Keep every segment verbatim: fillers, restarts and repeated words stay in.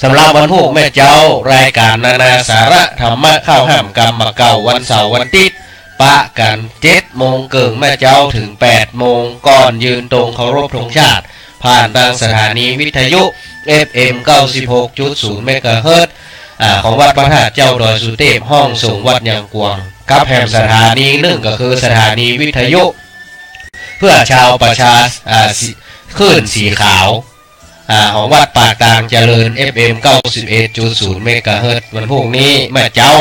สำหรับวันพูกแม่เจ๊า รายก๋านนานาสาระธรรมะ เข้าห้ามกำบ่าเก่า วันเสาร์วันติ๊ด ปะกั๋นเจ็ดโมงเกิ่งแม่เจ๊า เถิงแปดโมง ก่อนยืนตรงเคารพธงชาติ ผ่านตางสถานีวิทยุ เอฟเอ็ม เก้าสิบหกจุดศูนย์ เมกะเฮิรตซ์ อ่า ของวัดพระธาตุเจ๊าดอยสุเตพ ห้องส่งวัดยังกวาง กับแหมสถานีนึ่งก็คือสถานีวิทยุเพื่อชาวประชา อ่า สี คลื่นสีขาว อ่า ของวัดป่าตางเจริญ เอฟเอ็ม เก้าสิบเอ็ดจุดศูนย์ เมกะเฮิรตซ์ วันพูกนี้แม่เจ๊า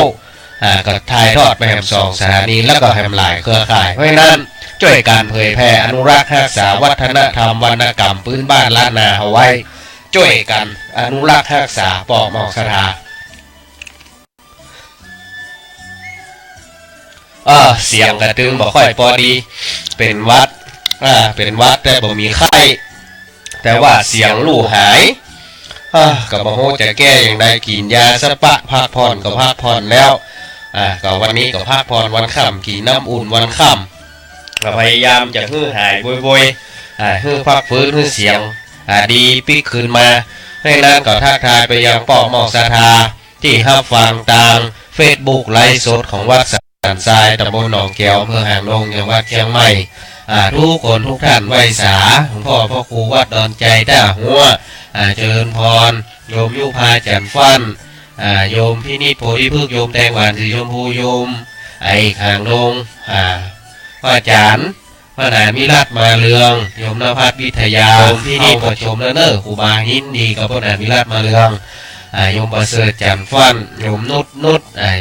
อ่า ก็ถ่ายทอดไปแหมสองสถานี แล้วก็แหมหลายเครือข่าย เพราะฉะนั้นจ้วยกั๋นเผยแผ่อนุรักษ์ฮักษาวัฒนธรรมวรรณกรรมปื๊นบ้านล้านนาเอาไว้ จ้วยกั๋นอนุรักษ์ฮักษา ป้อมออกศรัทธา เออ เสียงก็ตึงบ่ค่อยปอดี เป๋นหวัด อ่า เป๋นหวัดแต่บ่มีไข้ แต่ว่าเสียงลู่หาย อ่า ก็บ่ฮู้จะแก้อย่างใด กิ๋นยาซะปะ พักผ่อนก็พักผ่อนแล้ว อ่า ก็วันนี้ก็พักผ่อนวันค่ำ กิ๋นน้ำอุ่นวันค่ำ ก็พยายามจะหื้อหายบ่อยๆ อ่า หื้อพักฟื้น หื้อเสียง อ่า ดีปิ๊กคืนมา เพราะฉะนั้นก็ทักทายไปยังป้อมออกศรัทธา ตี้ฮับฟังตางเฟซบุ๊กไลฟ์สดของวัดสันทราย ตำบลหนองแก้ว อำเภอหางดง จังหวัดเชียงใหม่ อ่า กู้คนกู้ต้าน ไหว้สาหลวงพ่อพระครูวัดดอนไจต้าฮั้ว อ่า เจริญพร โยมยุภา จันทร์ฟั่น อ่า โยมพินิจ โพธิพฤกษ์ โยมแตงหวาน สีชมพู โยม อ่า เอก หางดง อ่า พระอาจ๋ารย์ พระนายมิรัตน์ มาเรือง โยมนภัส วิทยา โยมพินิจ ก็ชมแล้วเน่อ ครูบา ยินดีกับพระนายมิรัตน์ มาเรือง อ่า โยมประเสริฐ จันทร์ฟั่น โยมนุช นุช อ่า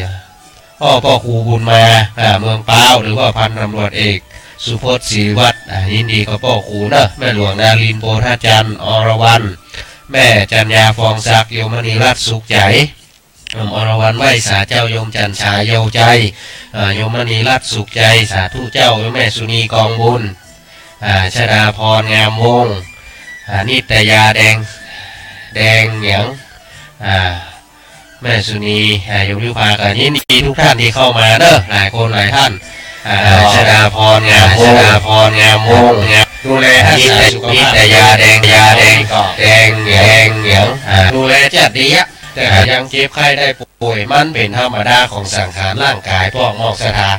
อ้อ ป้อครูบุญมา อ่า เมืองป๊าว หรือว่าพันตำรวจเอกสุพจน์ ศรีวัฒน์ อ่า ยินดีกับป้อครูเน่อ แม่หลวงดาริน โพธจันทร์ อรวรรณ แม่จัญญา ฟองศักดิ์ โยมมณีรัตน์ สุขใจ โยมอรวรรณ ไหว้สาเจ้า โยมจันทร์ฉาย เยาว์ใจ อ่า โยมมณีรัตน์ สุขใจ สาธุเจ้า โยมแม่สุนี กองบุญ อ่า ชดาพร งามวงศ์ อ่า นิตยา แดง แดงเหยียง อ่า แม่สุนี อ่า โยมยุภา ก็ยินดีทุกท่านที่เข้ามาเนอะ หลายคนหลายท่าน อ่า ชดาพร งามวงศ์ ชดาพร งามวงศ์ ดูแลรักษาสุขภาพ นิตยา แดง ยาแดง แดงเหยียง แดงเหยียง อ่า ดูแลจัดดีอะ แต่ก็ยังเจ็บไข้ได้ป่วย มันเป๋นธรรมดาของสังขารร่างกาย ป้อมออกศรัทธา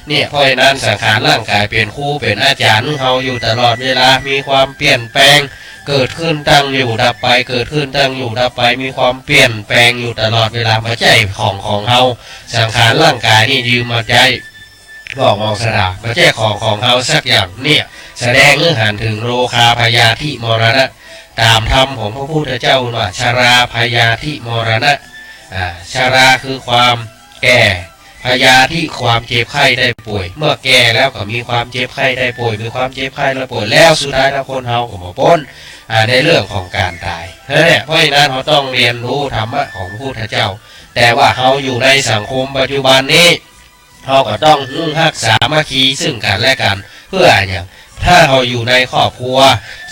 เนี่ย เพราะฉะนั้นสังขารร่างกายเป๋นครูเป๋นอาจ๋ารย์เฮาอยู่ตลอดเวลา มีความเปลี่ยนแปลง เกิดขึ้นตั้งอยู่ดับไป เกิดขึ้นตั้งอยู่ดับไป มีความเปลี่ยนแปลงอยู่ตลอดเวลา บ่ใจ้ของของเฮา สังขารร่างกายนี่ยืมมาใจ๊ ป้อมออกศรัทธา บ่ใจ้ของของเฮาสักอย่าง เนี่ย แสดงหื้อหันเถิงโรคาพยาธิมรณะ ต๋ามธรรมของพระพุทธเจ้าว่า ชราพยาธิมรณะ อ่า ชราคือความแก่ พยาธิความเจ็บไข้ได้ป่วย เมื่อแก่แล้วก็มีความเจ็บไข้ได้ป่วย มีความเจ็บไข้ได้ป่วย แล้วสุดท้ายแล้วคนเฮาก็บ่ป๊น อ่า ในเรื่องของก๋านต๋าย นั่นแหละ เพราะฉะนั้นเฮาต้องเรียนรู้ธรรมะของพระพุทธเจ้า แต่ว่าเฮาอยู่ในสังคมปัจจุบันนี้ เฮาก็ต้องฮู้ฮักสามัคคีซึ่งกั๋นและกั๋น เปื้ออะหยัง ถ้าเฮาอยู่ในครอบครัว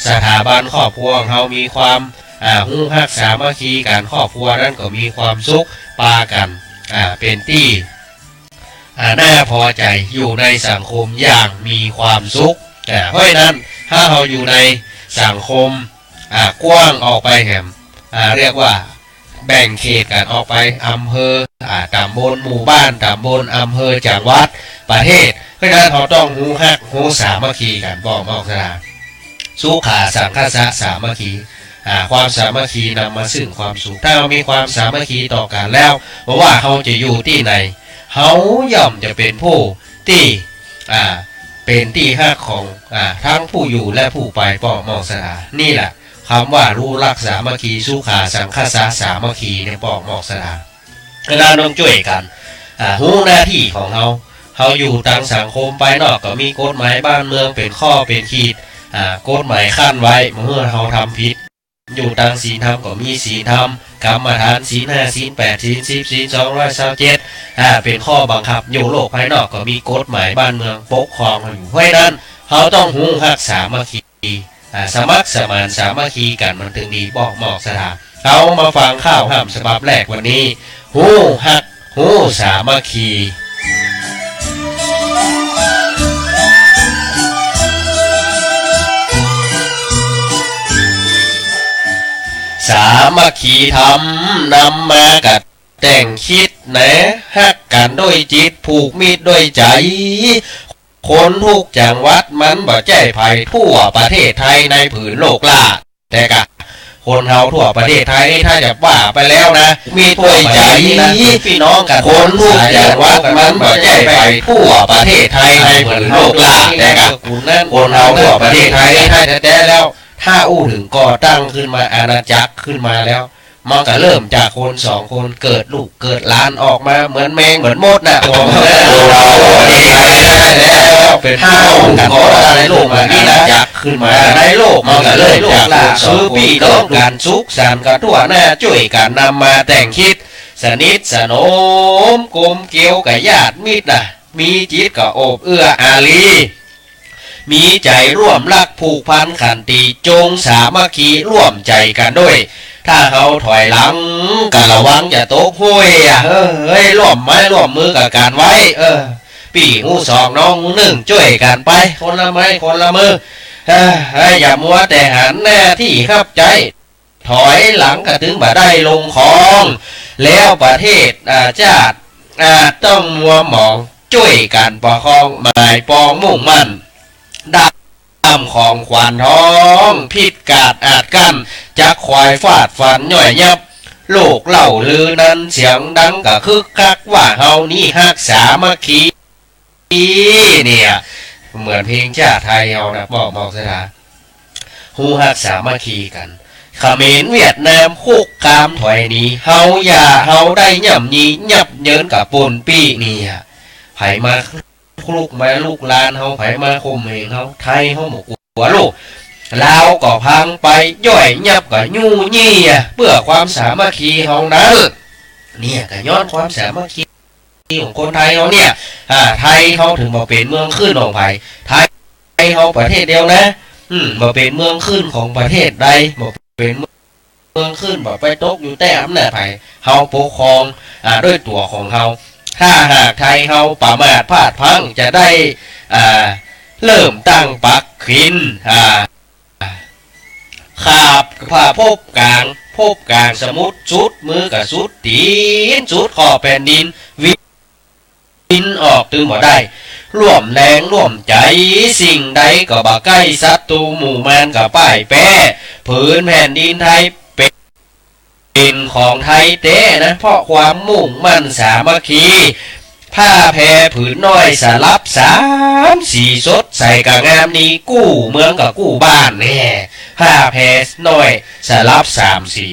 สถาบันครอบครัวของเฮามีความ อ่า ฮู้ฮักสามัคคีกั๋น ครอบครัวนั้นก็มีความสุข ปากั๋น อ่า เป๋นตี้ อ่า น่าพอใจ๋ อยู่ในสังคมอย่างมีความสุข อ่า เพราะฉะนั้นถ้าเฮาอยู่ในสังคม อ่า กว้างออกไปแหม อ่า เรียกว่า แบ่งเขตกั๋นออกไป อำเภอ อ่า ต๋ำบล หมู่บ้าน ต๋ำบล อำเภอ จังหวัด ประเทศ เพราะฉะนั้นเฮาต้องฮู้ฮัก ฮู้สามัคคีกั๋น ป้อมออกศรัทธา สุขา สังคัสสะ สามัคคี อ่า ความสามัคคีนำมาซึ่งความสุข ถ้าเฮามีความสามัคคีต่อกั๋นแล้ว บ่ว่าเฮาจะอยู่ตี้ไหน เฮาย่อมจะเป๋นผู้ตี้ อ่า เป๋นตี้ฮักของ อ่า ทั้งผู้อยู่และผู้ไป ป้อมออกศรัทธา นี่แหละ กำว่าฮู้ฮักสามัคคี สุขา สังคัสสะ สามัคคี เนี่ย ป้อมออกศรัทธา เพราะฉะนั้นต้องจ้วยกั๋น อ่า ฮู้หน้าตี้ของเฮา เฮาอยู่ตางสังคมภายนอกก็มีกฎหมายบ้านเมืองเป๋นข้อเป๋นขีด อ่า กฎหมายกั้นไว้ เมื่อเฮาทำผิด อยู่ตางศีลธรรมก็มีศีลธรรม กรรมฐาน ศีลห้า ศีลแปด ศีลสิบ ศีลสองร้อยซาวเจ็ด อ่า เป๋นข้อบังคับ อยู่โลกภายนอกก็มีกฎหมายบ้านเมืองปกครองเฮาอยู่ เพราะฉะนั้นเฮาต้องฮู้ฮักสามัคคี อ่า สมัครสมานสามัคคีกั๋นมันเถิงดี ป้อมออกศรัทธา เฮามาฟังข่าวห้ามฉบับแรกวันนี้ ฮู้ฮัก ฮู้สามัคคี สามัคคีธรรม นำมากั๋นแต่งคิดนะ ฮักกั๋นด้วยจิต ผูกมิตรด้วยใจ๋ คนทุกจังหวัด มันบ่ใจ้ใผ ทั่วประเทศไทยในผืนโลกล้า แต่กะ คนเฮาทั่วประเทศไทยนี่ ถ้าจะว่าไปแล้วนะ มีถ้วยใจ๋นะ ปี้น้องกั๋น คนทุกจังหวัด มันบ่ใจ้ใผ ทั่วประเทศไทยในผืนโลกล้า แต่กะ คนเฮาทั่วประเทศไทยนี่ ถ้าแต๊ๆ แล้ว ถ้าอู้เถิงก่อตั้งขึ้นมา อาณาจักรขึ้นมาแล้ว มันก็เริ่มจากคนสองคน เกิดลูกเกิดหลานออกมา เหมือนแมงเหมือนมดน่ะ ผมว่า โอ้โห นี่แหละ เป็น ถ้าอู้เถิงก่อตั้งในโลกมา อาณาจักรขึ้นมาในโลก มันก็เริ่มจากคนสองคน คือปี้น้องกั๋น สุขสันต์กั๋นทั่วหน้า จ้วยกั๋นนำมาแต่งคิด สนิทสนมกลมเกลียวกับญาติมิตรน่ะ มีจิตก็อบเอื้ออารี มีใจ๋ร่วมฮักผูกพันขันติ จงสามัคคีร่วมใจ๋กั๋นด้วย ถ้าเฮาถอยหลังก็ระวังจะตกห้วยอะ เฮ้ย ร่วมไม้ร่วมมือกับกั๋นไว้ เออ ปี้ฮู้สองน้องฮู้นึ่ง จ้วยกั๋นไป คนละไม้คนละมือ เฮ้ย อย่ามัวแต่หันหน้าตี้ฮับใจ๊ ถอยหลังก็ตึงบ่ได้ลงคอง แล้วประเทศ อ่า จาติ อ่า ต้องมัวหมอง จ้วยกั๋นประคอง หมายปองมุ่งมั่น ด้ามของขวานทอง ผิดกาดอาจกั้น จักขวายฟาดฟันย่อยยับ โลกเล่าลือนั้นเสียงดังก็คึกคัก ว่าเฮานี้ฮักสามัคคี เนี่ย เหมือนเพลงชาติไทยเฮานะ บอก บอกสถา ฮู้ฮักสามัคคีกั๋น เขมรเวียดนามคุกคามถอยหนี เฮาอย่า เฮาได้ย่ำยียับเยินกับปนปี้เนี่ย ใผมาลุกมาลุกลานเฮา ใผมาข่มเหงเฮา ไทยเฮาบ่กั๋วลูก ลาวก็พังไป ย่อยยับก็อยู่นี่อะ เปื้อความสามัคคีเฮานั้น เนี่ย ก็ย้อนความสามัคคี ของคนไทยเฮาเนี่ย อ่า ไทยเฮาเถิงบ่เป๋นเมืองขึ้นของใผ ไทยเฮาประเทศเดียวนะ อืม บ่เป๋นเมืองขึ้นของประเทศใด บ่เป๋นเมืองขึ้น บ่ไปตกอยู่ใต้อำนาจใผ เฮาปกครอง อ่า ด้วยตั๋วของเฮา ถ้าหากไทยเฮาประมาทพลาดพลั้ง จะได้ อ่า เริ่มตั้งปักขิน อ่า ขาบ พบก๋าง พบก๋างสมุทร สุดมือกับสุดตี๋น สุดขอบแผ่นดิน วินออกตึงบ่ได้ ร่วมแรงร่วมใจ๋ สิ่งใดก็บ่ใก้ ศัตรูหมู่มารก็ป้ายแป๊ ผืนแผ่นดินไทยเป๋น เป๋นของไทยแต๊นะ เพราะความมุ่งมั่นสามัคคี ผ้าแพผืนน้อยสลับสามสี สดใสก็งามดี กู้เมืองก็กู้บ้านแน่ ผ้าแพน้อยสลับสามสี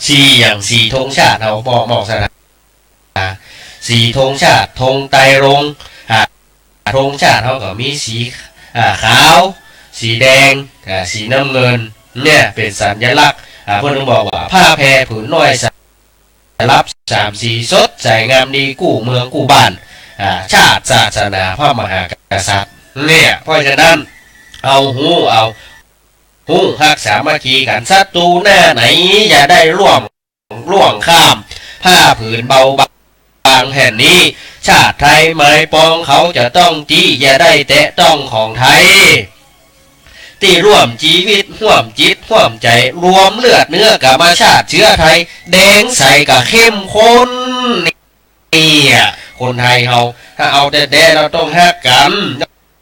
สีหยัง สีธงชาติเฮา บอก บอกสถา สีธงชาติ ธงไตรรงค์ อ่า ธงชาติเฮาก็มีสี อ่า ขาว สีแดง อ่า สีน้ำเงิน เนี่ย เป๋นสัญลักษณ์ อ่า เปิ้นถึงบอกว่า ผ้าแพผืนน้อยสลับสามสี สดใสงามดี กู้เมืองกู้บ้าน อ่า ชาติศาสนาพระมหากษัตริย์ เนี่ย เพราะฉะนั้น เอาฮู้ เอาฮู้ฮักสามัคคีกั๋น ศัตรูหน้าไหน อย่าได้ล่วง ล่วงข้าม ผ้าผืนเบาบางแผ่นนี้ ชาติไทยหมายปองเขาจะต้องตี้ อย่าได้แตะต้องของไทย ตี้ร่วมจีวิต ร่วมจิต ร่วมใจ๋ รวมเลือดเนื้อก๋รรมชาติเจื๊อไทย แดงใสก็เข้มข้น เนี่ย คนไทยเฮา ถ้าเอาแต๊ๆ แล้วต้องฮักกั๋น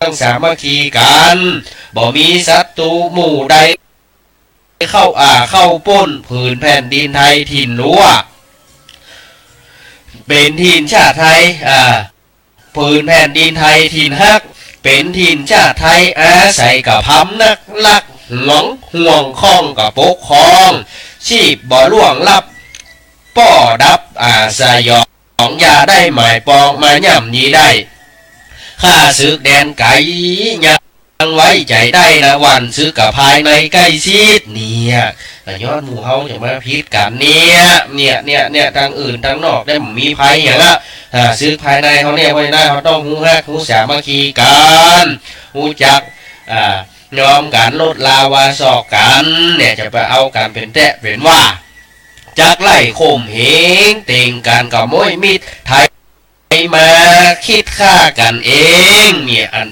ต้องสามัคคีกั๋น บ่มีศัตรูหมู่ใด เข้า อ่า เข้าป้นผืนแผ่นดินไทยถิ่นฮั้ว เป๋นถิ่นชาติไทย อ่า ผืนแผ่นดินไทยถิ่นฮัก เป๋นถิ่นชาติไทยอาศัย ก็พำนักฮักหวง ห่วงข้องก็ปกครอง ชีพบ่ล่วงลับ ป้อดับ อ่า สยอง อย่าได้หมายปองมาย่ำยีได้ ข้าศึกแดนไก๋ยังไว้ใจ๋ได้นะ หวั่นศึกกับภายในใก้ชิด เนี่ย ก็ย้อนหมู่เฮาจะมาผิดกั๋นเนี่ย เนี่ย เนี่ย เนี่ย ตังอื่นตังนอกได้บ่มีภัยหยังอะ อ่า ศึกภายในเฮาเนี่ย ไว้หน้าเฮาต้องฮู้ฮัก ฮู้สามัคคีกั๋น ฮู้จัก อ่า ยอมกั๋นลดลาวาสอกกั๋น เนี่ย จะไปเอากั๋นเป๋นแต๊เป๋นว่า จักไล่ข่มเหงเต่งกั๋นก็ม้วยมิตร ไทยมาคิดฆ่ากั๋นเอง เนี่ย อัน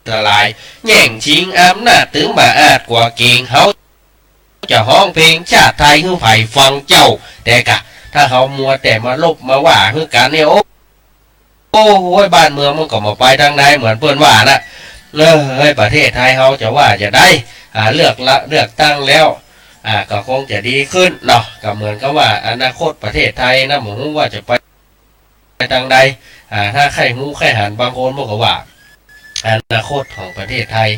ตราย แย่งชิงอำนาจ ตึงบ่อาจกั๋วเก๋ง เฮา จะฮ้องเพลงชาติไทยหื้อใผฟังเจ้า แต่กะ ถ้าเฮามัวแต่มาลบมาว่าหื้อกั๋นเนี่ย โอ้ โอ้โห บ้านเมืองมันก็บ่ไปตางใดเหมือนเปิ้นว่าละ เออ เฮ้ย ประเทศไทยเฮาจะว่าจะใด อ่า เลือกละ เลือกตั้งแล้ว อ่า ก็คงจะดีขึ้นเนาะ ก็เหมือนกับว่าอนาคตประเทศไทยนะ บ่ฮู้ว่าจะไป ไปตางใด อ่า ถ้าใค่ฮู้ใค่หัน บางคนมันก็ว่า อนาคตของประเทศไทย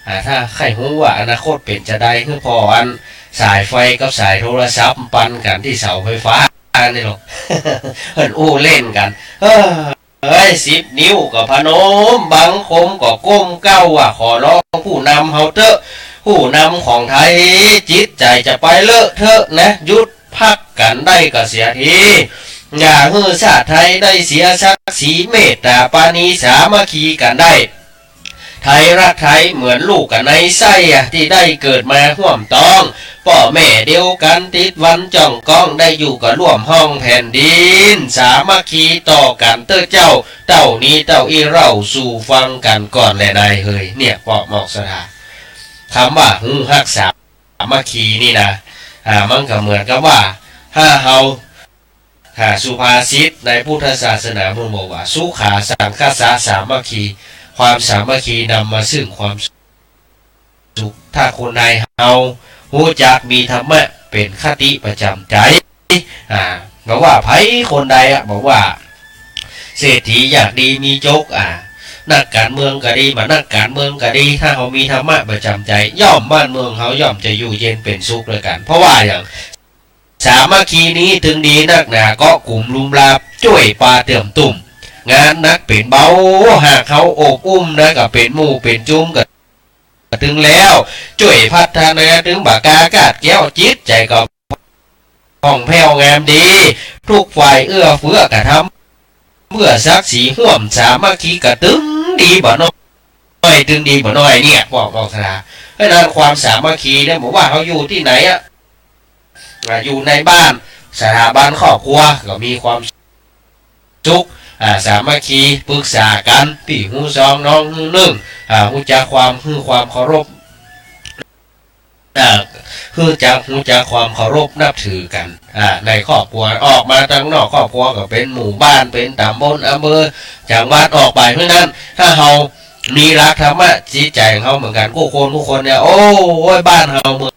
อ่า ถ้าใค่ฮู้ว่าอนาคตเป๋นจาใด หื้อผ่ออันสายไฟกับสายโทรศัพท์ปันกั๋นตี้เสาไฟฟ้านี่หรอก เปิ้นอู้เล่นกั๋น เฮ้ย เฮ้ย สิบนิ้วก็ผนม บังคมก็ก้มเกล้าว่า ขอร้องผู้นำเฮาเต๊อะ ผู้นำของไทย จิตใจ๋จะไปเลอะเต๊อะนะ หยุด พักกั๋นได้ก็เสียที อย่าหื้อชาติไทยได้เสียศักดิ์ศรี เมตต๋าปราณีสามัคคีกั๋นได้ ไทยรักไทยเหมือนลูกกั๋นในไส้อะ ตี้ได้เกิดมาฮ่วมต๊อง ป้อแม่เดียวกั๋น ติดวันจ้องก้อง ได้อยู่กั๋นร่วมห้องแผ่นดิน สามัคคีต่อกั๋นเต๊อะเจ้า เต้านี้เต้าอี้เล่าสู่ฟังกั๋นก่อนแลนายเฮย เนี่ย ปอมอกศรัทธา กำว่าฮู้ฮักสา สามัคคีนี่นะ อ่า มันก็เหมือนกับว่า ถ้าเฮา อ่า สุภาษิตในพุทธศาสนาเปิ้นบอกว่า สุขาสังคสสา สามัคคี ความสามัคคีนำมาซึ่งความสุข ถ้าคนไทยเฮาฮู้จักมีธรรมะเป๋นคติประจ๋ำใจ๋ อ่า บ่ว่าใผคนใดอะ บ่ว่าเศรษฐียากดีมีจก อ่า นักก๋านเมืองก็ดี บ่นักก๋านเมืองก็ดี ถ้าเฮามีธรรมะประจ๋ำใจ๋ ย่อมบ้านเมืองเฮาย่อมจะอยู่เย็นเป๋นสุขตวยกั๋น เพราะว่าหยัง สามัคคีนี้ตึงดีนักหนา เกาะกุ๋มลุมลา จ้วยปาเตื่อมตุ้ม งานหนักเป๋นเบา หากเฮาโอบอุ้มนะ ก็เป๋นหมู่เป๋นจุ้มก็ ตึงแล้ว จ้วยพัฒนา ตึงบ่กล้ากาดแก้ว จิตใจ๋ก็ผ่องแผ้วงามดี ทุกฝ่ายเอื้อเฟื้อกระทำ เพื่อศักดิ์ศรีฮ่วมสามัคคีก็ตึงดีบ่น้อย ตึงดีบ่น้อยเนี่ย ปอมอกศรัทธา เพราะฉะนั้นความสามัคคีเนี่ย บ่ว่าเฮาอยู่ตี้ไหนอะ อ่า อยู่ในบ้าน สถาบันครอบครัวก็มีความ สุข อ่า สามัคคี ปรึกษากั๋น ปี้ฮู้ซอง น้องฮู้นึ่ง อ่า ฮู้จักความ หื้อความเคารพ อ่า ฮู้จัก ฮู้จักความเคารพนับถือกั๋น อ่า ในครอบครัว ออกมาตางนอกครอบครัวก็เป๋นหมู่บ้าน เป๋นต๋ำบล อำเภอ จังหวัด ออกไป เพราะฉะนั้น ถ้าเฮามีหลักธรรมะจิตใจ๋ของเฮาเหมือนกั๋น กู้คนกู้คนเนี่ย โอ้ย บ้านเฮาเมือง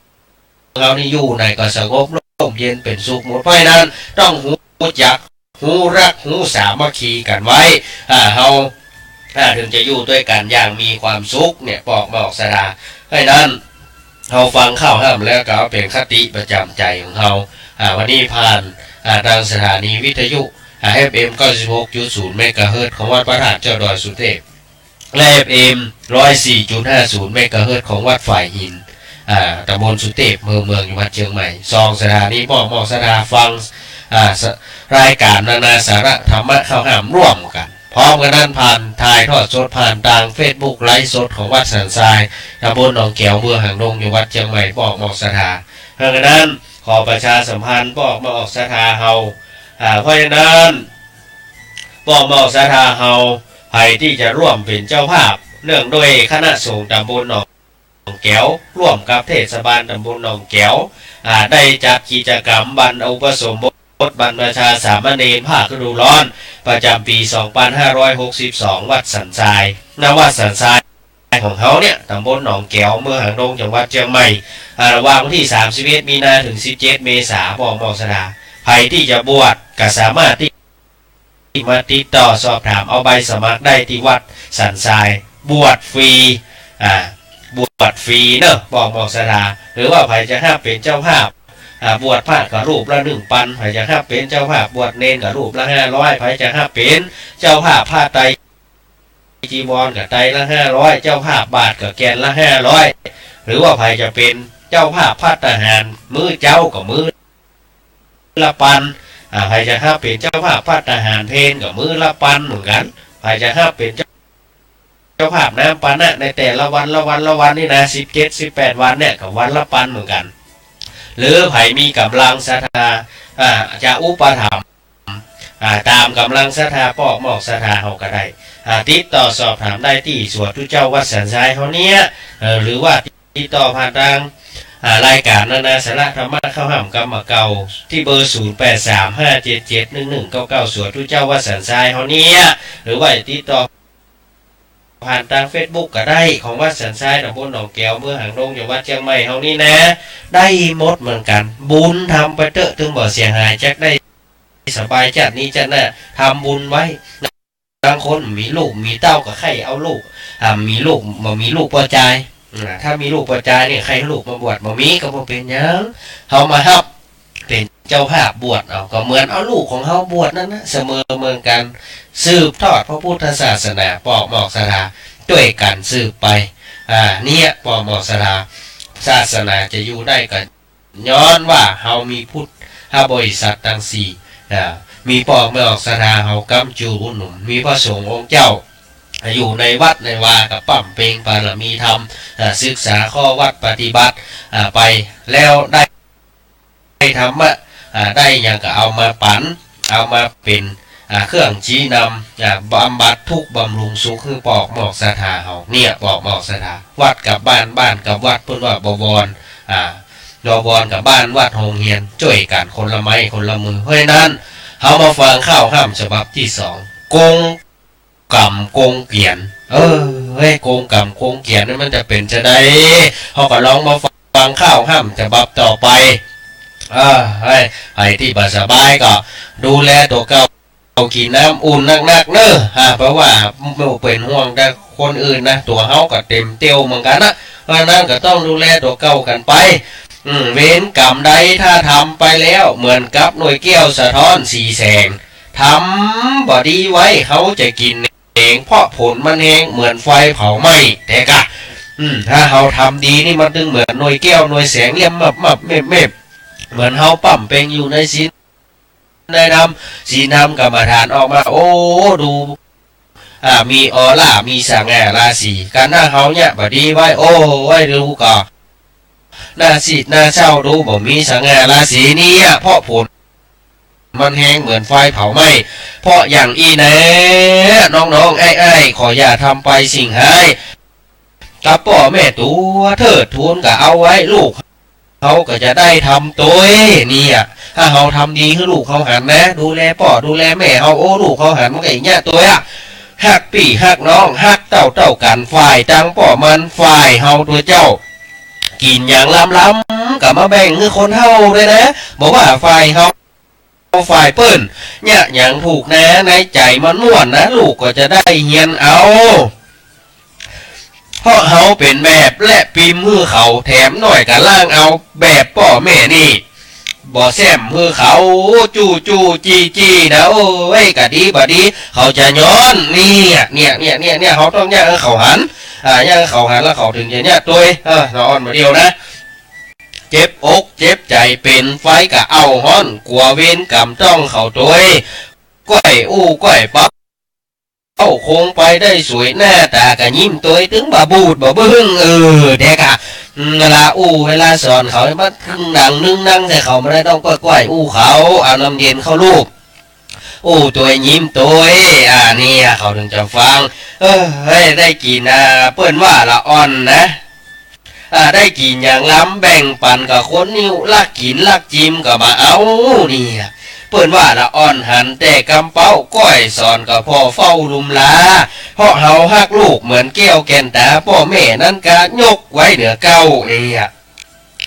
เฮานี่อยู่ไหนก็สงบร่มเย็นเป๋นสุขหมด เพราะฉะนั้นต้องฮู้จัก ฮู้ฮัก ฮู้สามัคคีกั๋นไว้ อ่า เฮา อ่า ถึงจะอยู่ตวยกั๋นอย่างมีความสุขเนี่ย ปอมอกศรัทธา เพราะฉะนั้น เฮาฟังข่าวห้ามแล้วก็เอาเป๋นคติประจ๋ำใจ๋ของเฮา อ่า วันนี้ผ่าน อ่า ตางสถานีวิทยุ อ่า เอฟเอ็ม เก้าสิบหกจุดศูนย์ เมกะเฮิรตซ์ ของวัดพระธาตุเจ้าดอยสุเทพ และ เอฟเอ็ม ร้อยสี่จุดห้าศูนย์ เมกะเฮิรตซ์ ของวัดฝ่ายหิน อ่า ต๋ำบลสุเทพ อำเภอเมือง จังหวัดเจียงใหม่ สองสถานี ปอมอกศรัทธาฟัง อ่า ส- รายก๋านนานาสาระธรรมะข่าวห้ามร่วมกั๋น พร้อมกั๋นนั้นผ่านถ่ายทอดสดผ่านตางเฟซบุ๊กไลฟ์สดของวัดสันทราย ต๋ำบลหนองแก๋ว อำเภอหางดง จังหวัดเจียงใหม่ ปอมอกศรัทธา เพราะฉะนั้นขอประชาสัมพันธ์ ปอมอกศรัทธาเฮา อ่า เพราะฉะนั้น ปอมอกศรัทธาเฮา ใผตี้จะร่วมเป๋นเจ้าภาพ เนื่องด้วยคณะสงฆ์ต๋ำบลหนองแก๋ว ร่วมกับเทศบาลต๋ำบลหนองแก๋ว อ่า ได้จัดกิจกรรมบรร- อุปสมบทบรรพชาสามเณรภาคฤดูร้อน ประจ๋ำปี๋ สองปันห้าร้อยหกสิบสอง วัดสันทราย ณ วัดสันทรายของเฮาเนี่ย ต๋ำบลหนองแก๋ว อำเภอหางดง จังหวัดเจียงใหม่ อ่า ระหว่างวันตี้ สามสิบเอ็ด มีนา เถิง สิบเจ็ด เมษา ปอมอกศรัทธา ใผตี้จะบวชก็สามารถตี้ มาติดต่อสอบถามเอาใบสมัครได้ตี้วัดสันทราย บวชฟรี อ่า บวชฟรีเนาะ ปอมอกศรัทธา หรือว่าใผจะฮับเป๋นเจ้าภาพ อ่า บวชพระก็รูปละหนึ่งปัน ใผจะฮับเป๋นเจ้าภาพบวชเณรก็รูปละห้าร้อย ใผจะฮับเป๋นเจ้าภาพผ้าไตรจีวรก็ไตรละห้าร้อย เจ้าภาพบาตรก็แก่นละห้าร้อย หรือว่าใผจะเป๋นเจ้าภาพภัตตาหารมื้อเจ๊าก็มื้อ ละปัน อ่า ใผจะฮับเป๋นเจ้าภาพภัตตาหารเพลก็มื้อละปันเหมือนกั๋น ใผจะฮับเป๋นเจ้า เจ้าภาพน้ำปานะในแต่ละวันละวันละวันนี่นะ สิบเจ็ด สิบแปด วันเนี่ยก็วันละปันเหมือนกั๋น หรือใผมีก๋ำลังศรัทธา อ่า จะอุปถัมภ์ อ่า ต๋ามก๋ำลังศรัทธา ปอมอกศรัทธาเฮาก็ได้ อ่า ติดต่อสอบถามได้ตี้สวนตุ๊เจ้าวัดสันทรายเฮาเนี่ย เอ่อ หรือว่า ติดต่อผ่านตาง อ่า รายก๋านนานาสาระธรรมะเข้าห้ามกำบ่าเก่า ตี้เบอร์ ศูนย์ แปด สาม ห้า เจ็ด เจ็ด หนึ่ง หนึ่ง เก้า เก้า สวนตุ๊เจ้าวัดสันทรายเฮาเนี่ย หรือว่าจะติดต่อผ่านตางเฟซบุ๊กก็ได้ ของวัดสันทราย ตำบลหนองแก๋ว เมืองหางดง จังหวัดเจียงใหม่เฮานี่นะ ได้หมดเหมือนกั๋น บุญทำไปเต๊อะ ตึงบ่เสียหาย จักได้สบายจาตินี้จาติหน้า ทำบุญไว้ บางคนมีลูกมีเต้าก็ใค่เอาลูก อ่า มีลูก บ่มีลูกป้อจาย อ่า ถ้ามีลูกป้อจายเนี่ย ใค่เอาลูกมาบวช บ่มีก็บ่เป๋นหยัง เฮามาฮับเป๋นเจ้าภาพบวชเอา ก็เหมือนเอาลูกของเฮาบวชนั้นนะ เสมอเหมือนกั๋น สืบทอดพระพุทธศาสนา ปอกหมอกศรัทธา จ้วยกั๋นสืบไป อ่า เนี่ย ปอกหมอกศรัทธา ศาสนาจะอยู่ได้ก็ ย้อนว่าเฮามีพุทธบริษัทตังสี่ อ่า มีป้อแม่ออกศรัทธาเฮาก๊ำจูอุดหนุน มีพระสงฆ์องค์เจ้า อยู่ในวัดในวาก็บำเพ็ญบารมีธรรม อ่า ศึกษาข้อวัดปฏิบัติ อ่า ไป แล้วได้ธรรมะ อ่า ได้หยังก็เอามาปั๋น เอามาเป๋น อ่า เครื่องชี้นำ อ่า บำบัดทุกข์บำรุงสุขหื้อป้อแม่ออกศรัทธาเฮา เนี่ย ป้อแม่ออกศรัทธา วัดกับบ้าน บ้านกับวัด เปิ้นว่าบวร อ่า บวรกับบ้าน วัดโฮงเฮียน จ้วยกั๋นคนละไม้คนละมือ เพราะฉะนั้น เฮามาฟังข้าวห้ามฉบับตี้สอง กงกรรมกงเกียรติ เออ เฮ้ย กงกรรมกงเกียรตินี่มันจะเป๋นจาใด เฮาก็ลองมาฟังข้าวห้ามฉบับต่อไป เออ เฮ้ย ใผตี้บ่สบายก็ดูแลตั๋วเก่า กิ๋นน้ำอุ่นนักๆ เน่อ อ่า เพราะว่าบ่เป๋นห่วงแต่คนอื่นนะ ตั๋วเฮาก็เต็มเตี้ยวเหมือนกั๋นนะ เพราะฉะนั้นก็ต้องดูแลตั๋วเก่ากั๋นไป อืม เวรกรรมใดถ้าทำไปแล้ว เหมือนกับหน่วยแก้วสะท้อนสีแสง ทำบ่ดีไว้ เฮาจะกิ๋นแหนง เพราะผลมันแฮงเหมือนไฟเผาไหม้ แต่กะ อืม ถ้าเฮาทำดีนี่มันตึงเหมือนหน่วยแก้วหน่วยแสง เลี่ยมมับๆ เมบๆ เหมือนเฮาบำเพ็ญอยู่ในศีล ในธรรม ศีลธรรมกรรมฐานออกมา โอ้ ดู อ่า มีออร่า มีสง่าราศี กั๋น ถ้าเฮาเนี่ยบ่ดีไว้ โอ้ ไว้ดูก่อ หน้าซีดหน้าเศร้า ดูบ่มีสง่าราศีเนี่ย เพราะผลมันแฮงเหมือนไฟเผาไหม้ เพราะอย่างอี้แน่ น้องๆ อ้ายๆ ขออย่าทำไปสิ่งฮ้าย กับป้อแม่ตั๋วเถิด ทูลก็เอาไว้ ลูกเฮาก็จะได้ทำตวย เนี่ย ถ้าเฮาทำดีหื้อลูกเฮาหันนะ ดูแลป้อดูแลแม่เฮา โอ้ ลูกเฮาหันมันก็อย่างเงี้ยตวยอะ ฮักปี้ฮักน้อง ฮักเต้าๆ กั๋น ฝ่ายตังป้อมัน ฝ่ายเฮาตั๋วเจ้า กิ๋นอย่างล้ำๆ ก็มาแบ่งหื้อคนเฒ่าตวยนะ บ่ว่าฝ่ายเฮา ฝ่ายเปิ้น เนี่ย อย่างถูกนะ ในใจ๋มันม่วนนะ ลูกก็จะได้เฮียนเอา เพราะเฮาเป๋นแบบและปิมหื้อเขา แถมหน้อยก็ล้างเอาแบบป้อแม่นี่ บ่แซ่มหื้อเขา จู้จู้จี้จี้นะ โอ้ย กะดีบ่ดี เขาจะย้อน เนี่ย เนี่ย เนี่ย เนี่ย เนี่ย เฮาต้องเยียะหื้อเขาหัน อ่า เยียะหื้อเขาหันแล้วเขาถึงจะเยียะตวย เออ สะออนบ่าเดียวนะ เจ็บอกเจ็บใจ๋ เป๋นไฟก็เอาฮ้อน กั๋วเวรกรรมต้องเขาตวย ก้อยอู้ก้อยเป๊า เอ้า คงไปได้สวย หน้าต๋าก็ยิ้มตวย ตึงบ่บูดบ่บึ้ง เออ แต๊กะ อืม เวลาอู้เวลาสอนเขา มันกึ่งหนังนึ่งนั่งใส่เขาบ่ได้ ต้องก้อยๆ อู้เขา เอาน้ำเย็นเข้าลูบ อู้ตวยยิ้มตวย อ่า เนี่ย เขาถึงจะฟัง เออ เฮ้ย ได้กิ๋น อ่า เปิ้นว่าละอ่อนนะ อ่า ได้กิ๋นอย่างล้ำ แบ่งปั๋นกับคนหิ้ว ลักกิ๋นลักจิมก็บ่เอา เนี่ย เปิ้นว่าละอ่อน หันแต่กำเป๊า ก้อยสอนก็ผ่อเฝ้าลุมลา เพราะเฮาฮักลูกเหมือนแก้วแก่นต๋า ป้อแม่นั้นกะยกไว้เหนือเก๊า เนี่ย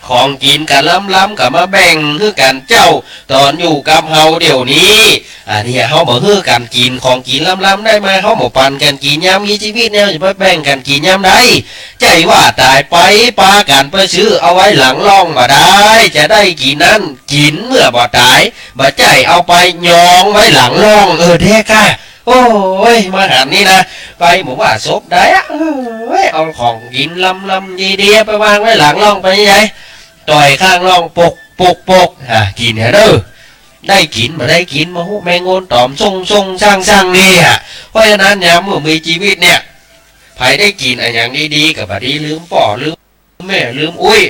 ของกิ๋นกั๋นล้ำๆ ก็มาแบ่งหื้อกั๋นเจ้า ต๋อนอยู่กับเฮาเดี๋ยวนี้ อันนี้เฮาบ่หื้อกั๋นกิ๋น ของกิ๋นล้ำๆ ได้มา เฮาบ่ปันกั๋นกิ๋น ยามมีจีวิตเนี่ย จะไปแบ่งกั๋นกิ๋นยามใด ใจ้ว่าต๋ายไป ปากั๋นไปซื้อเอาไว้หลังล่องบ่ได้ จะได้กิ๋นนั้นกิ๋นเมื่อบ่ต๋าย บ่ใจ้เอาไปยองไว้หลังล่อง เออ แต๊กะ โอ้ย มาหันนี่นะ ไปบ่ว่าศพใดอะ เอ้ย เอาของกิ๋นล้ำๆ ดีๆ ไปวางไว้หลังล่องไปใหญ่ ต่อยข้างล่องปกปกปก อ่ะ กิ๋นเถอะเน่อ ได้กิ๋นบ่ได้กิ๋น บ่ฮู้แมงโงนต๋อมส่งๆ ซ่างๆ เนี่ย เพราะฉะนั้นยามเมื่อมีจีวิตเนี่ย ใผได้กิ๋นอะหยังดีๆ ก็บ่ดี ลืมป้อ ลืมแม่ ลืมอุ้ย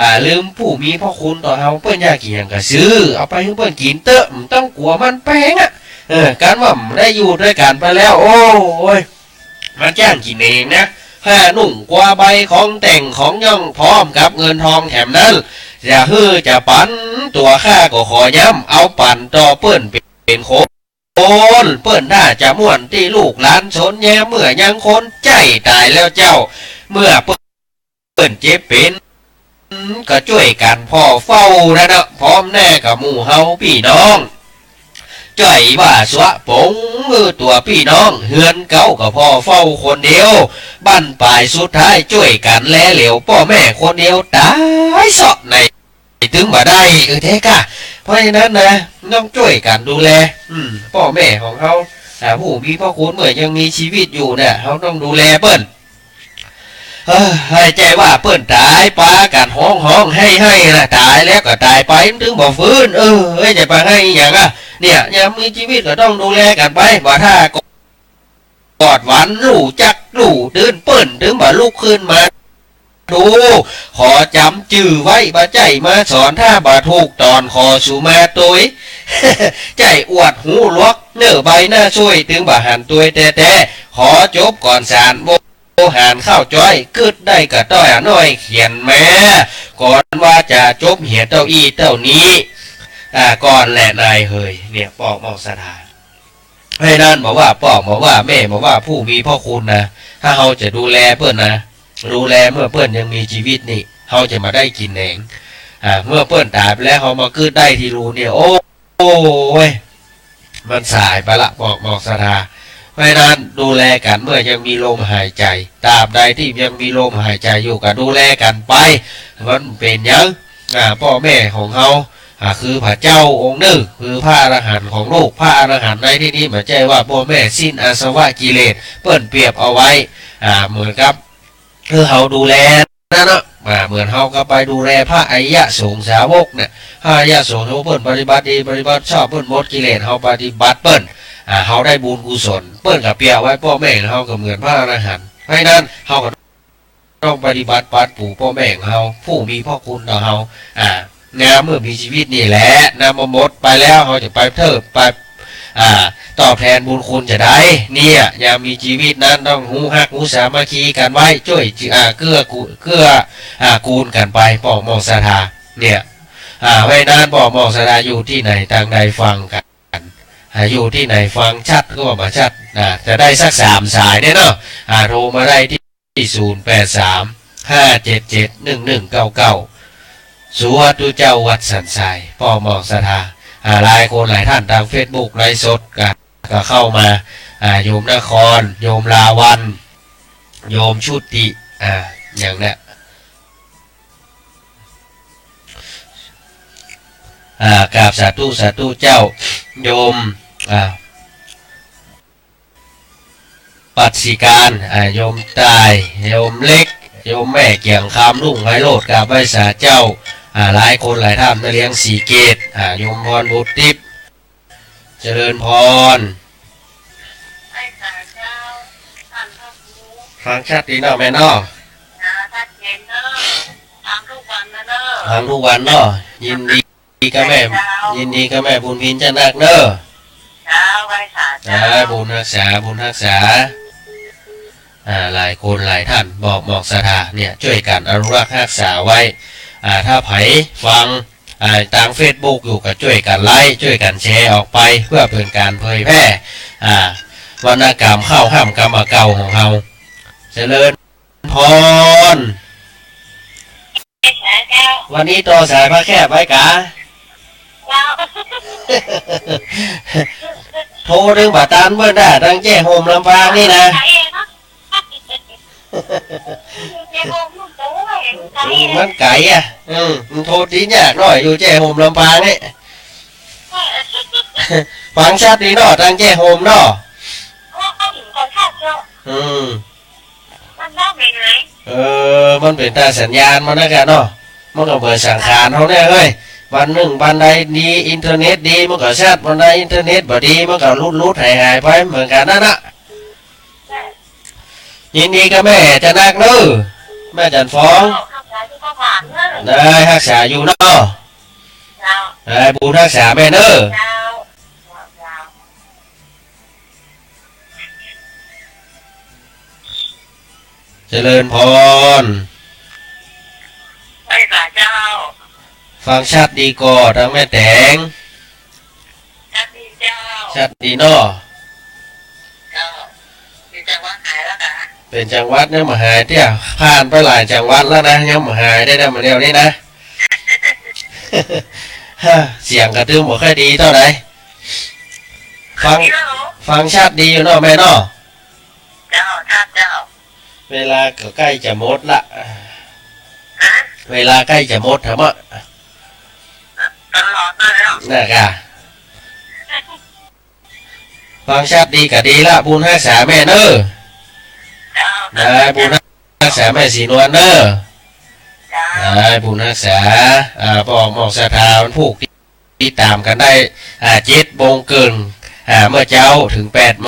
อ่า ลืมผู้มีพระคุณต่อเฮา เปิ้นอยากกิ๋นหยังก็ซื้อ เอาไปหื้อเปิ้นกิ๋นเต๊อะ บ่ต้องกั๋วมันแปงอะ เออ กั๋นว่าบ่ได้อยู่ตวยกั๋นไปแล้ว โอ้ย มาจ้างกิ๋นเองนะ ผ้านุ่งคว้าใบของแต่งของย่องพร้อมกับเงินทองแถมนั้น จะหื้อจะปั๋น ตั๋วข้าก็ขอย้ำ เอาปั๋นต่อเปิ้นเป๋นคน เปิ้นถ้าจะม่วนตี้ลูกหลานสนแย้ม เมื่อยังคนใจ๊ต๋ายแล้วเจ้า เมื่อเปิ้นเจ็บเป๋น ก็จ้วยกั๋นผ่อเฝ้านั้นนะ พร้อมแน่กับหมู่เฮาปี้น้อง จ้อยว่าสวะป๋งหื้อตั๋วปี้น้อง เฮือนเก๊าก็ผ่อเฝ้าคนเดียว บั้นป๋ายสุดท้ายจ้วยกั๋นแลเหลียว ป้อแม่คนเดียวต๋ายเซาะใน ตึงบ่ได้ เออ แต๊ก้า เพราะฉะนั้นนะ ต้องจ้วยกั๋นดูแล อืม ป้อแม่ของเฮา อ่า ผู้มีพระคุณเมื่อยังมีจีวิตอยู่เนี่ย เฮาต้องดูแลเปิ้น เออ ใค่ใจ๋ว่าเปิ้นต๋าย ปากั๋นฮ้องๆ ไห้ๆ นะ ต๋ายแล้วก็ต๋ายไป มันตึงบ่ฟื้น เออ เอ้ย จะไปไห้หยังอะ เนี่ย ยังมีจีวิตก็ต้องดูแลกั๋นไป บ่ถ้ากอดหวัน ฮู้จักฮู้ตื่น เปิ้นตึงบ่ลุกขึ้นมา ดู ขอจ๋ำจื้อไว้ บ่ใจ้มาสอน ถ้าบ่ถูกต๋อน ขอสูมาตวย ใจ้อวดฮู้หลวก เน่อใบหน้าซ่วย ตึงบ่หันตวยแต๊ๆ ขอจบก่อนสาน โวหารข้าวจ้อย กึ๊ดได้กะต้อยน้อย เขียนแม้ ก่อนว่าจะจบเหียเต้าอี้เต้านี้ อ่า ก่อนแลนายเหย เนี่ย ป้อหม่องศรัทธา เพราะฉะนั้นบ่ว่าป้อ บ่ว่าแม่ บ่ว่าผู้มีพระคุณนะ ถ้าเฮาจะดูแลเปิ้นนะ ดูแลเมื่อเปิ้นยังมีจีวิตนี่ เฮาจะบ่ได้กิ๋นแหนง อ่า เมื่อเปิ้นต๋ายไปแล้ว เฮามาเกิดได้ตี้ลูเนี่ย โอ้ โอ้ย มันสายไปละ ป้อหม่องศรัทธา เพราะฉะนั้นดูแลกั๋นเมื่อยังมีลมหายใจ๋ ตราบใดตี้ยังมีลมหายใจ๋อยู่ก็ดูแลกั๋นไป มันเป๋นหยัง อ่า ป้อแม่ของเฮา อ่า คือพระเจ้าองค์นึ่ง คือพระอรหันต์ของโลก พระอรหันต์ในตี้นี้บ่ใจ้ว่าป้อแม่สิ้นอาสวะกิเลส เปิ้นเปรียบเอาไว้ อ่า เหมือนกับ คือเฮาดูแลนั่นเนาะ อ่า เหมือนเฮาก็ไปดูแลพระอริยสงฆ์สาวกเนี่ย พระอริยสงฆ์สาวกเปิ้นปฏิบัติดี ปฏิบัติชอบ เปิ้นหมดกิเลส เฮาปฏิบัติเปิ้น อ่า เฮาได้บุญกุศล เปิ้นก็เปรียบไว้ป้อแม่เฮาก็เหมือนพระอรหันต์ เพราะฉะนั้นเฮาก็ ต้องปฏิบัติปัดปูป้อแม่ของเฮา ผู้มีพระคุณต่อเฮา อ่า งามเมื่อมีจีวิตนี่แหละ นำมาหมดไปแล้ว เฮาจะไปเทิดไป อ่า ตอบแทนบุญคุณจะได้ เนี่ย ยามมีจีวิตนั้นต้องฮู้ฮักฮู้สามัคคีกั๋นไว้ จ้วย อ่า เกื้อกู เกื้อ อ่า กูลกั๋นไป ป้อหม่องศรัทธา เนี่ย อ่า ไว้นั้นป้อหม่องศรัทธาอยู่ตี้ไหนตางใดฟังกั๋น อ่า อยู่ตี้ไหนฟังชัดก็มาชัด อ่า จะได้สักสามสายเนี่ยเนาะ อ่า โทรมาได้ตี้ ศูนย์แปดสาม ห้าเจ็ดเจ็ด หนึ่งหนึ่งเก้าเก้า สาธุเจ้าวัดสันทราย ป้อหม่องศรัทธา อ่า หลายคนหลายท่านตางเฟซบุ๊กไลฟ์สดก็ ก็เข้ามา อ่า โยมนคร โยมลาวัลย์ โยมชุติ อ่า อย่างเนี้ย อ่า กราบสาธุ สาธุเจ้า โยม อ่า ปัสสิการ อ่า โยมต่าย โยมเล็ก โยมแม่เกียงคำ รุ่งไพโรจน์ กราบไหว้สาเจ้า อ่า หลายคนหลายท่าน แม่เลี้ยงศรีเกต อ่า โยมพรบุตรทิพย์ เจริญพร ฟังชัดดีเนาะแม่เนาะ ฟังทุกวันเนาะ ยินดี ดีกับแม่ ยินดีกับแม่บุญพินเจ้านักเน้อ เจ้า ไหว้สาเจ้า อ่า บุญฮักษา บุญฮักษา อ่า หลายคนหลายท่าน ป้อหม่องศรัทธาเนี่ย จ้วยกั๋นอนุรักษ์ฮักษาไว้ อ่า ถ้าใผฟัง อ่า ตางเฟซบุ๊กอยู่ก็จ้วยกั๋นไลก์ จ้วยกั๋นแชร์ออกไป เปื้อเป๋นก๋านเผยแพร่ อ่า วรรณกรรมข้าวห้ามกรรมเก่าของเฮา เจริญ พร วันนี้ต่อสายพระแคบไว้กา โทรตึงบ่ตันเปิ้นน่ะ ตังแจ้โฮมลำปางนี่นะ มันไก๋อะ อืม มันโทรติดยากหน้อย อยู่แจ้โฮมลำปางนี่ ฟังชัดดีเนาะ ตังแจ้โฮมเนาะ อืม มันเป๋นตาสัญญาณมันนะกะเนาะ มันก็เหมือนสังขารเฮาเนี่ยเฮ้ย วันนึ่งวันใดดี อินเทอร์เน็ตดี มันก็ชัด วันใดอินเทอร์เน็ตบ่ดี มันก็หลุดๆ หายๆ ไปเหมือนกั๋นนั่นน่ะ ยินดีกับแม่เจ้านักเน้อ แม่จันทร์ฟอง ได้ฮักษาอยู่เนาะ ได้บุญฮักษาแม่เน้อ เจ้า เจ้า เจ้า เจ้า เจริญพร ไหว้สาเจ้า ฟังชัดดีก่อ ตางแม่แต๋ง ชัดดีเจ้า ชัดดีเนาะ เจ้า อยู่จังหวัดไหนแล้วกะ เป๋นจังหวัดยังบ่หายเตี้ย ผ่านไปหลายจังหวัดแล้วนะ ยังบ่หายได้นะ มาเดี๋ยวนี้นะ เสียงกระตึมบ่ค่อยดีเต้าใด ฟัง ฟังชัดดีอยู่เนาะแม่เนาะ เจ้า ชัดเจ้า เวลาก็ใก้จะหมดละ ฮะ เวลาใก้จะหมดทำอะ ตลอดเลยเนาะ น่ะกะ ฟังชัดดีก็ดีละ บุญฮักษาแม่เน้อ เจ้า นะ บุญฮักษาแม่ศรีนวลเน้อ เจ้า นะ บุญฮักษา อ่า ป้อมอกศรัทธาวันพูก ติดต๋ามกั๋นได้ อ่า เจ็ดโมงเกิ่ง อ่า เมื่อเจ๊าเถิงแปดโม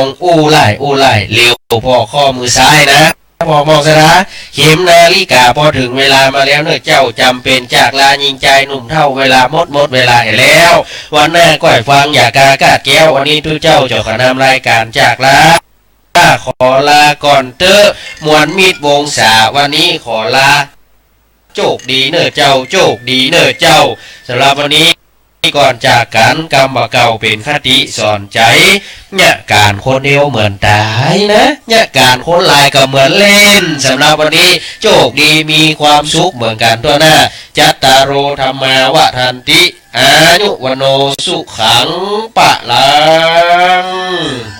ง อู้หลาย อู้หลาย เร็วผ่อข้อมือซ้ายนะ ป้อมอกศรัทธา เข็มนาฬิกาปอเถิงเวลามาแล้วเน้อเจ้า จ๋ำเป๋นจากลา ญิงจายหนุ่มเฒ่า เวลาหมด หมดเวลาแล้ว วันหน้าก้อยฟังอย่ากากาดแก้ว วันนี้ตุ๊เจ้าเจ้าขะนำรายก๋านจากลา ขอลาก่อนเต๊อะ มวลมิตรวงศา วันนี้ขอลา โจคดีเน้อเจ้า โจคดีเน้อเจ้า สำหรับวันนี้ก่อนจากกั๋น กำบ่าเก่าเป๋นคติสอนใจ๋ เยียะก๋านคนเดียวเหมือนต๋ายนะ เยียะก๋านคนหลายก็เหมือนเล่น สำหรับวันนี้โจคดีมีความสุขเหมือนกั๋นทั่วหน้า จัตตาโร ธัมมา วัฑฒันติ อายุ วัณโณ สุขัง พะลัง